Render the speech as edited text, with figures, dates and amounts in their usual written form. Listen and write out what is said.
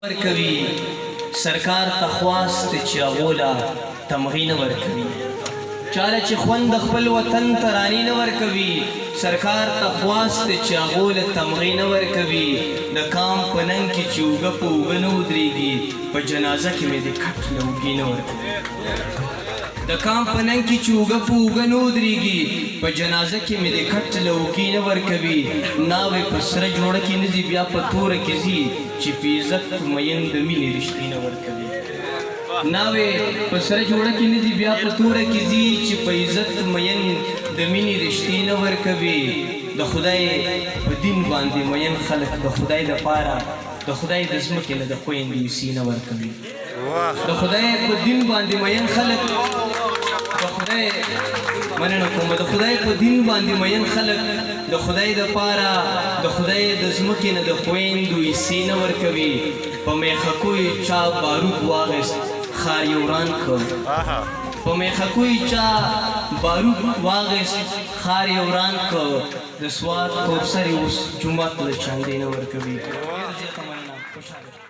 ورکوي سرکار ته خواست چې هغو له تمغې نه ورکوي چاله چې خوند د خپل وطن ترانې نه ورکوي سرکار ته خواست چې هغو له تمغې نه ورکوي د کام په ننګ کې چې اوږه په اوږه نه ودرېږي په جنازه کې مې د کټ له اوږې نه ورکوي د کام په ننګ کې چې اوږه په اوږه نه ودرېږي په جنازه کې مې د کټ له اوږې نه ورکوي ناوې په سره جوړه کې نه ځي بیا په توره کې ځي چې په عزت مین د مینې رشتې نه ورکوي ناوې په سره جوړه کې نه ځي بیا په توره کې ځي چې په عزت مین د مینې رشتې نه ورکوي د خدای په دین باندې مین خلک د خدای دپاره د خدای د ځمکې نه د خویندو حصې نه ورکوي. د خدای په دین باندې مین خلک د خدای مننه کوم د خدای په دین باندې مین خلک د خدای د پاره د خدای د ځمکې نه د خویندو حصې نه ورکوي. په میخکو یې چا بارود واغست ښار یې وران کړ. په میخکو یې چا بارود واغست ښار یې وران کړ. د سوات تورسرې اوس جومات له چاندې نه ورکوي. ډېره زیاته مننه. خوشحاله شوم.